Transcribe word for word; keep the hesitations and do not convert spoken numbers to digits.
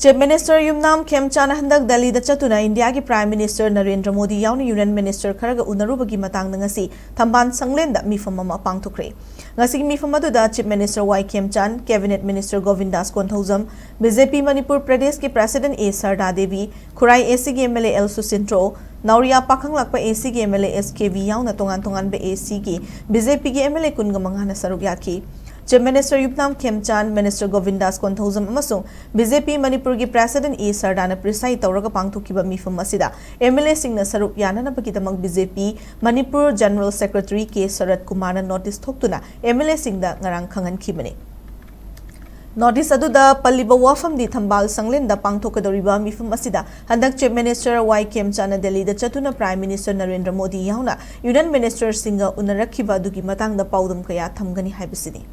Chief Minister ꯌꯨꯝꯅꯥꯝ ꯈꯦꯝꯆꯥꯟ ꯍꯟꯗꯛ ꯗꯦꯜꯂꯤꯗ ꯆꯠꯇꯨꯅ ꯏꯟꯗꯤꯌꯥꯒꯤ Prime Minister ꯅꯔꯦꯟꯗ꯭ꯔ ꯃꯣꯗꯤ ꯌꯥꯎꯅ Union Minister ꯈꯔꯒ ꯎꯅꯔꯨꯕꯒꯤ ꯃꯇꯥꯡꯗ ꯉꯁꯤ ꯊꯝꯕꯥꯜ ꯁꯪꯂꯦꯟꯗ ꯃꯤꯐꯝ ꯑꯃ ꯄꯥꯡꯊꯣꯛꯈ꯭ꯔꯦ꯫ ꯉꯁꯤꯒꯤ ꯃꯤꯐꯝ ꯑꯗꯨꯗ Chief Minister ꯋꯥꯏ ꯈꯦꯝꯆꯥꯟ, Cabinet Minister ꯒꯣꯕꯤꯟꯗꯥꯁ Konthoujam, B J ꯄꯤ ꯃꯅꯤꯄꯨꯔ ꯄ꯭ꯔꯗꯦꯁꯀꯤ President ꯑꯦ ꯁꯔꯗꯥ ꯗꯦꯕꯤ, ꯈꯨꯔꯥꯏ ꯑꯦ ꯁꯤꯒꯤ ꯑꯦꯝ ꯑꯦꯜ ꯑꯦ ꯑꯦꯜ ꯁꯨꯁꯤꯟꯇ꯭ꯔꯣ, ꯅꯥꯎꯔꯤꯌꯥ ꯄꯥꯈꯪꯂꯥꯛꯄ ꯑꯦ ꯁꯤꯒꯤ M L A S K B ꯌꯥꯎꯅ ꯇꯣꯉꯥꯟ ꯇꯣꯉꯥꯟꯕ ꯑꯦ ꯁꯤꯒꯤ ꯕꯤ ꯖꯦ ꯄꯤꯒꯤ ꯑꯦꯝ ꯑꯦꯜ ꯑꯦ ꯀꯨꯟꯒ ꯃꯉꯥꯅ ꯁꯔꯨꯛ ꯌꯥꯈꯤ꯫ Chief Minister ꯌꯨꯝꯅꯥꯝ ꯈꯦꯝꯆꯥꯟ, Minister ꯒꯣꯕꯤꯟꯗꯥꯁ ꯀꯣꯟꯊꯧꯖꯝ ꯑꯃꯁꯨꯡ ꯕꯤ ꯖꯦ ꯄꯤ ꯃꯅꯤꯄꯨꯔꯒꯤ President ꯑꯦ ꯁꯔꯗꯥꯅ preside ꯇꯧꯔꯒ ꯄꯥꯡꯊꯣꯛꯈꯤꯕ ꯃꯤꯐꯝ ꯑꯁꯤꯗ ꯑꯦꯝ ꯑꯦꯜ ꯑꯦꯁꯤꯡꯅ ꯁꯔꯨꯛ ꯌꯥꯅꯅꯕꯒꯤꯗꯃꯛ ꯕꯤ ꯖꯦ ꯄꯤ ꯃꯅꯤꯄꯨꯔ General Secretary ꯀꯦ ꯁꯔꯠ ꯀꯨꯃꯥꯔꯅ notice ꯊꯣꯛꯇꯨꯅ ꯑꯦꯝ ꯑꯦꯜ ꯑꯦꯁꯤꯡꯗ ꯉꯔꯥꯡ ꯈꯪꯍꯟꯈꯤꯕꯅꯤ꯫ Notice ꯑꯗꯨꯗ ꯄꯜꯂꯤꯕ ꯋꯥꯐꯝꯗꯤ ꯊꯝꯕꯥꯜ ꯁꯪꯂꯦꯟꯗ ꯄꯥꯡꯊꯣꯛꯀꯗꯧꯔꯤꯕ ꯃꯤꯐꯝ ꯑꯁꯤꯗ ꯍꯟꯗꯛ Chief Minister ꯋꯥꯏ ꯈꯦꯝꯆꯥꯟꯅ ꯗꯦꯜꯂꯤꯗ ꯆꯠꯇꯨꯅ Prime Minister ꯅꯔꯦꯟꯗ꯭ꯔ ꯃꯣꯗꯤ ꯌꯥꯎꯅ Union Ministerꯁꯤꯡꯒ ꯎꯅꯔꯛꯈꯤꯕ ꯑꯗꯨꯒꯤ ꯃꯇꯥꯡꯗ ꯄꯥꯎꯗꯝ ꯀꯌꯥ ꯊꯝꯒꯅꯤ ꯍꯥꯏꯕꯁꯤꯅꯤ꯫